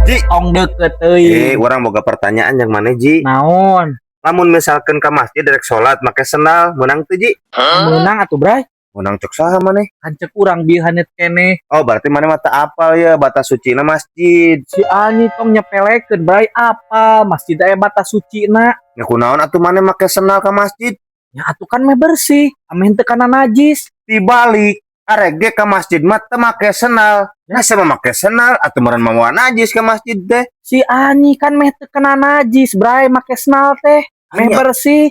Ji. Tong deket Eh, teuing. urang boga pertanyaan jang maneh, Ji. Naon? Lamun misalkan ke masjid rek salat make sendal, menang teu, Ji? Menang atuh, Bray. Menang cek saha maneh? Kan cek urang bieu haneut keneh. Oh, berarti maneh mah teu apal ya batas sucina masjid. Si Ani tong nyepelekeun, Bray, apa masjid aya batas sucina. Ya kunaon atuh maneh make sendal ke masjid? Ya atuh kan meh bersih, ameh teu kana najis. Dibalik, arek ge ke masjid mah teu make sendal. Nah, sama make sendal atuh meureun mawa najis ke masjid teh. Si Ani kan meh teu kena najis, Bray, make sendal teh. Meh Anya. Bersih.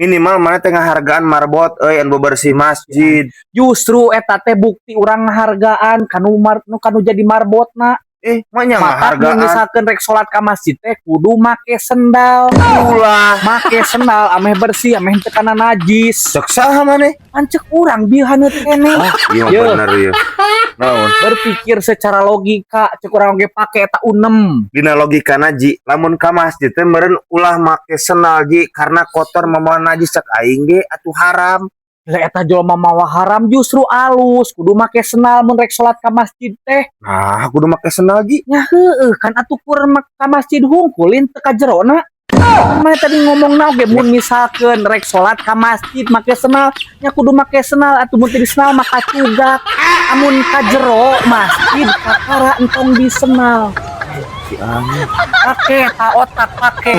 Minimal maneh teh ngahargaan marbot euy anu bebersih masjid. Justru eta teh bukti urang ngahargaan kanu mar, nu kanu jadi marbotna. Eh, mah nya Matak mun ngahargaan. Misalkeun rek salat ka masjid teh kudu make sendal. Ulah. Make sendal ameh bersih, ameh teu kana najis. Cek saha maneh? Pan cek urang bieu haneut keneh. Iya Ye. Bener ya. Naon? Berpikir secara logika, cek urang oge pake eta unem. Dina logikana, Ji, lamun ka masjid teh meureun ulah make sendal, Ji, karena kotor mamawa najis, cek aing ge atuh haram. Lah, eta jelema mawa haram, justru alus kudu make sendal mun rek salat ka masjid teh. Nah, kudu make sendal, Ji? Nya heueuh, kan atuh kur ka masjid hungkul lain teu ka jerona. Mana tadi ngomongna oge mun misalkeun rek salat ka masjid make sendal, nya kudu make sendal atuh, mun teu di sendal maka cugak. Amun ka jero masjid kakara entong di sendal. Si aneh. Pake ta otak, pake.